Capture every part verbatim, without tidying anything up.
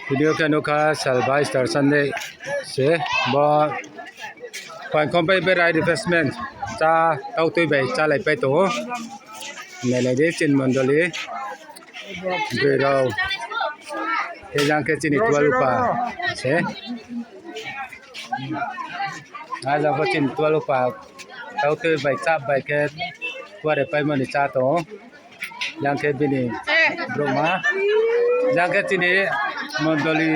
Video khe nukha sal bai Easter Sunday se bo phaingkhom bai berai refreshment chá tautui bai chálaipai tong ou. Nailai di chini mondoli broi rao. Khe jang khe chini tualupa se. A jang pho chini tualupa tautui bai chá bai khe kuarepaimo ni chá tong ou. Jang khe bini brouhma. Jang khe chini mondoli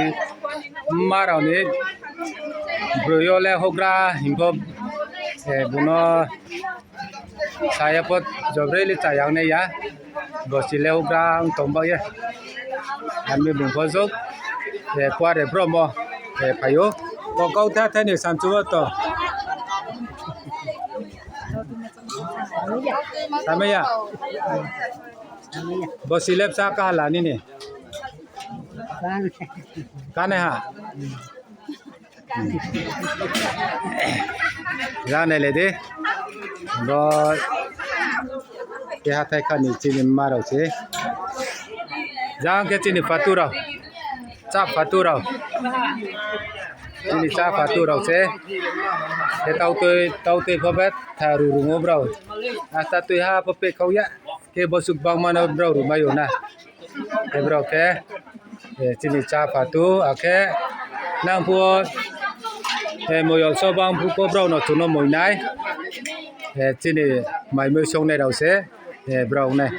mma rao ni broi yo le houhgra hing pho, bung no sa ya pho jobroi le chá ya nai ya. Bosi le houhgra ong tong ba ye. Ami bung pho job, kuare brouhmo phai ou. Bo kau tha tha ni samchu wo to. Samai ya. Bosi le bsa kaha la nini. Kanaiha. Jang nailai di. Bo khe hathái kha ni chini mma rao se. Jang khe chini phatu rao. Chá phatu rao. Chini chá phatu rao se. Khe tautui, tautui pho betha ru rung ou brao. Asta tuiha pho pehkhau ya. Khe bosuh gbangma no brao rumai ou na. Khe brao khe, chini chá phatu, akhe nang phuh wo, moyol so bang phuh pho brao no chung no moi nai. Chini mai mui songnai rao se, brao nai.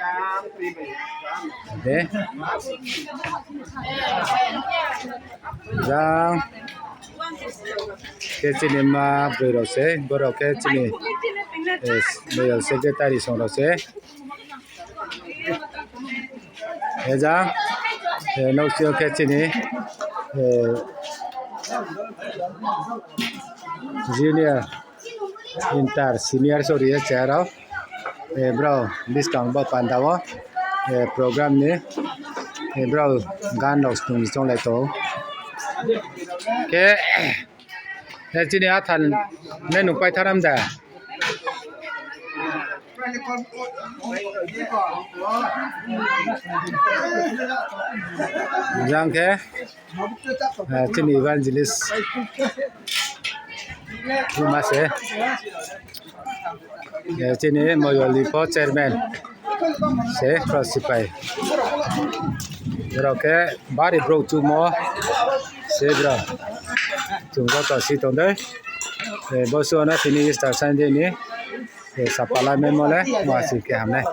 Jang khe chini mma broi rao se, brao khe chini, moyol secretary song rao se. Jang, nouhsing yo khe chini, junior, inter, senior sori ye chá rao. Brao buskang bo panda wo, program ni, brao gan rao sung chounglai tong ou. Khe, chini athan nai nung paitharam da. Jang khe, chini evangelist buma se, chini moyol ni pho chairman se, brao sipai. Brao khe bari brouh chumo se brao. Chung joto si tong dei. Bo suh no tini Easter Sunday ni, sapalai maimo le masi khe ham nai.